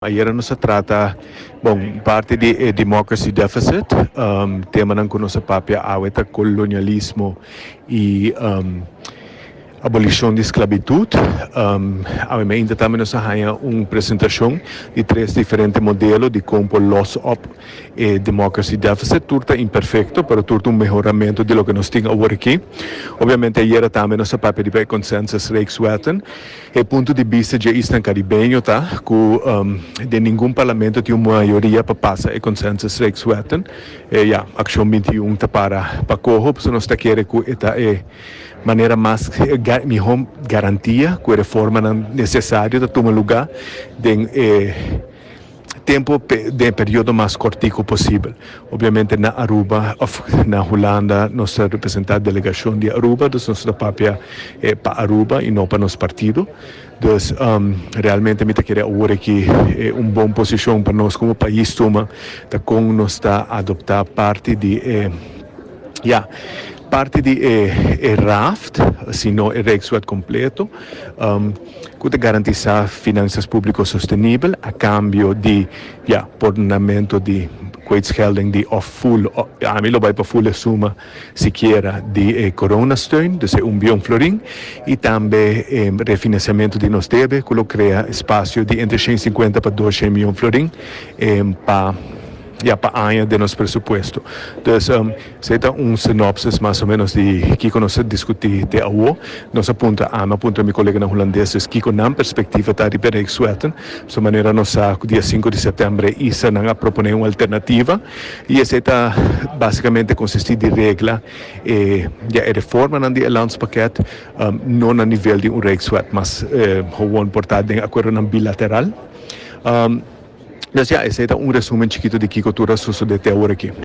Ayera nos a trata, bon, parti di e democracy deficit, temanan ku nos a papia awe ta kolonialismo i abolishon di sklabitut. Awe mainta tambe nos a haña un presentashon di tres diferente modelo di kon por los op e democracy deficit. Tur ta imperfekto, pero tur ta un mehoramentu di loke nos tin awor aki. Obviamente ayera tambe nos a papia riba e consensus Rijkswetten. E punto di bista dje isnan karibeño ta ku den ningun parlamento tin un mayoria pa pasa e consensus Rijkswetten. E ya, Akshon 21 ta para pa koho, pasobra nos ta kere ku e ta e manera mas mihó garantia ku e reformanan nesesario ta tuma lugá den e tempo den e periodo mas kortiku posibel. Obviamente na Aruba of na Hulanda nos ta representa delegacion di Aruba, dus nos ta papia pa Aruba y no pa nos partido. Dus realmente mi ta kere awor aki un bon posicion pa nos como pais tuma ta con nos ta adopta parti di e ya parti di e raft, si no e Rijkswet completo. Ku ta garantisá finansas públiko sostenibel a kambio di, ya, pordonamentu di kwijtschelding di òf ful, ami lo bai pa ful e suma sikiera di e coronasteun, dus e un bion florin, i tambe e refinansiamentu di nos debe ku lo krea espasio di entre 150 pa 200 mion florin pa. Ya pa aña den nos presupuesto. Dus esei ta un synopsis mas o menos di kiko nos a diskutí te awo. Nos a puntra, ami a puntra mi koleganan hulandes dus kiko nan perspektiva ta riba e Rijkswetten. So manera nos sa ku dia 5 di sèptèmber e islanan a proponé un alternativa i esei ta basikamente konsistí di regla e ya e reformanan di e landspakket no na nivel di un Rijkswet mas gewoon por ta den akuerdonan bilateral. Dus ya, esei ta un resumen chikito di kiko tur a sosode te awor aki.